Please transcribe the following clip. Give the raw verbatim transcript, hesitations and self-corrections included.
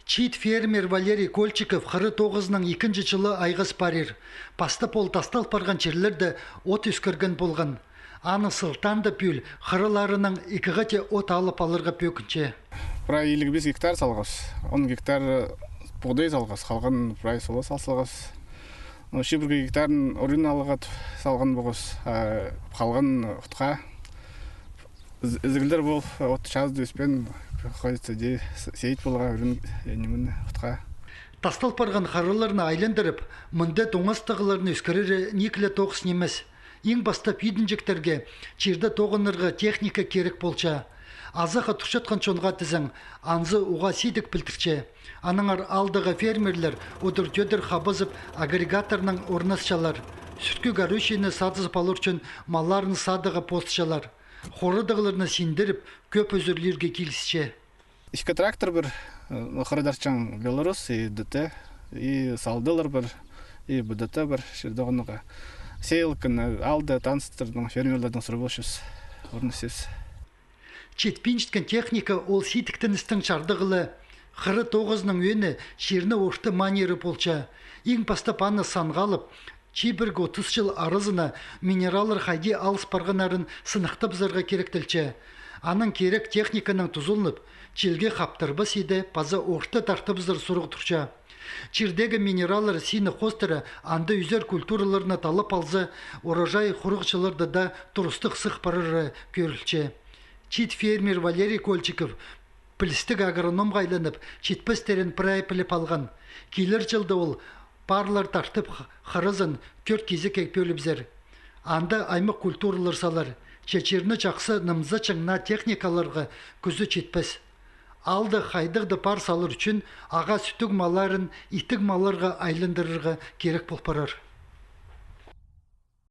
Чиит фермер Валерий Кольчиков хыра тоғызының ікінҷі чылы айғас парир. Пастап ол тастал парған чирлерде от ӧскірген полған. Аны сылтаанда пӱӱл хыраларынаң ікі хати от алып аларға пӧгінче. Прай илиг пис гектар салғас, он гектар пуғдай салғас, халған прай сула сал салғас. Ну, чибіргі гектарын ӱрін алғат салған поғас, а халған отха. Ізігілдер пол, от чазыда ӧспеен, приходится дее сеять поларға ӱрін, ниме, отха. Тастал парған хыраларны айландырып, мында тоңастығларны ӧскірері ниик ле тоғыс нимес. Иң пастап идінҷектерге чирде тоғынарға техника кирек полча. Азахха турчатхан чонға тізең, анзы уғаа сидік пілдірче. Аннаңар аалдағы фермерлер удур-тӧдір хабазып, агрегаторнаң орнасчалар. Сӱркӱ горючийні садызып алар ӱчӱн малларын садығға позычалар. Хорадығларны синдіріп, кӧп ӧзірлирге килісче. Ікі трактор пар, хыра тартчаң Беларус и ДТ, и салдылар пар, и БДТ пар, чир тоғынарға. Сеялканы аалда таныстарның, фермерлернең сурап алчабыс, орнасчабыс. Читпинчеткен техника ол сидіктеністің чардығы ла. Хыра тоғызының ӧӧні чирні орта маниры полча. Иң пастап аны санға алып, чибіргі отыс чыл аразына минераллар хайди алыс парғаннарын сыныхтабызарға киректелче. Анаң кирек техниканаң тузаланып, чилге хаптырбас иде паза орта тартыбызар сурығ турча. Чирдегі минераллар сині хоостыра, анда ӧзер культураларны таллап алза, урожай хурығ чылларда даа турыстығ сых парары кӧрілче. Чиит фермер Валерий Кольчиков пілістіг агрономға айланып, читпестерін прай піліп алған. Килер чылда ол парлар тартып, х-, хыразын тӧрт кизекке пӧлібізер. Анда аймах культуралар салар. Че чирні чахсы нымзатчаң наа техникаларға кӱзі читпес. Аалда хайдағ-да пар салар ӱчӱн ағаа сӱттіг малларын итіг малларға айландырарға кирек пол парар.